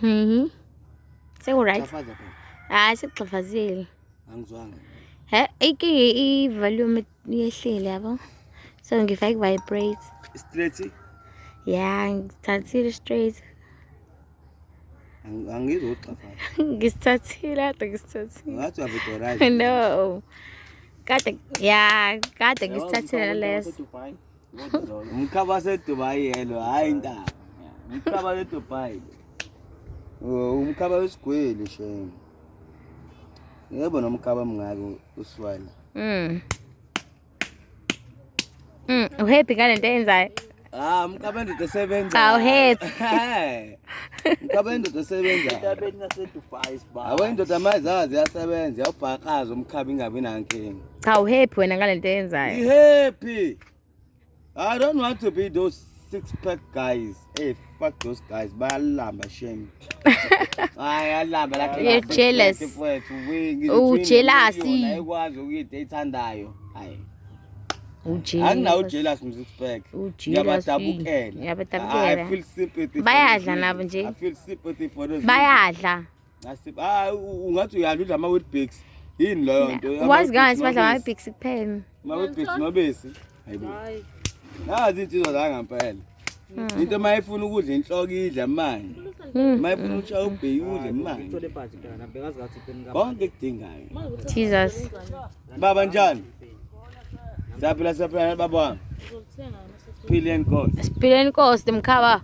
Seku-right. Chafaza phela. Hayi, sekuxhafazile. Angizwanga. He, inkinga i-volume yehlile, yabo. So ngifake vibrate. Straight. Ya, ngithathile straight. Angizwa ukuxhafaza. Ngisithathile, kade ngisithathile. Ngathi uyavidorize. No. Kade, ya, kade ngisithathile leso. Umkhaba waseDubai yelo, hayi intaba. Umkhaba waseDubai. Oh, umkhaba wesigwili shame. Yebo, nomkhaba mngako uswala. Uhappy ngalento eyenzayo? Ah, umkhaba endoda esebenza. Cha, uhappy. Umkhaba endoda esebenza. Entabeni yaseDubai siba. Abo indoda mayizazi yasebenza, yawubhakaza umkhaba ingabi nankinga. Cha, uhappy wena ngalento eyenzayo. Be happy. I don't want to be those six pack guys. Hey, fuck those guys. Bayalamba shame. Bayalamba like You're jealous. Oh, Ujealous. Ayikwazi ukuyida eyithandayo. Hayi. Anginawo Ujealous. jealous mu six pack. Ujealous. Ngiyabadabukela. Ngiyabadabukela. I feel sympathy for Bayadla those nabo women. nje. I feel sympathy for those women. Bayadla. Ah, ungathi uyadla, udla ama-Weet-Bix. Yini leyo nto? Wazi ngani sibadla Ama-Weet-Bix. ama-Bix kuphela. Ama-Weet-Bix nobisi. Hayibo. Nazi insizwa zangampela. Into uma ifuna ukudla inhloko idla manje. Uma ifuna ukushaya ubheki udle manje. Ithole ibhaji mntana, bengazi ngathi ipeni ka. Konke kudingayo. Jesus. Baba, njani? Siyaphila, siyaphila baba wami. Phile inkosi. Siphile inkosi, mkhaba.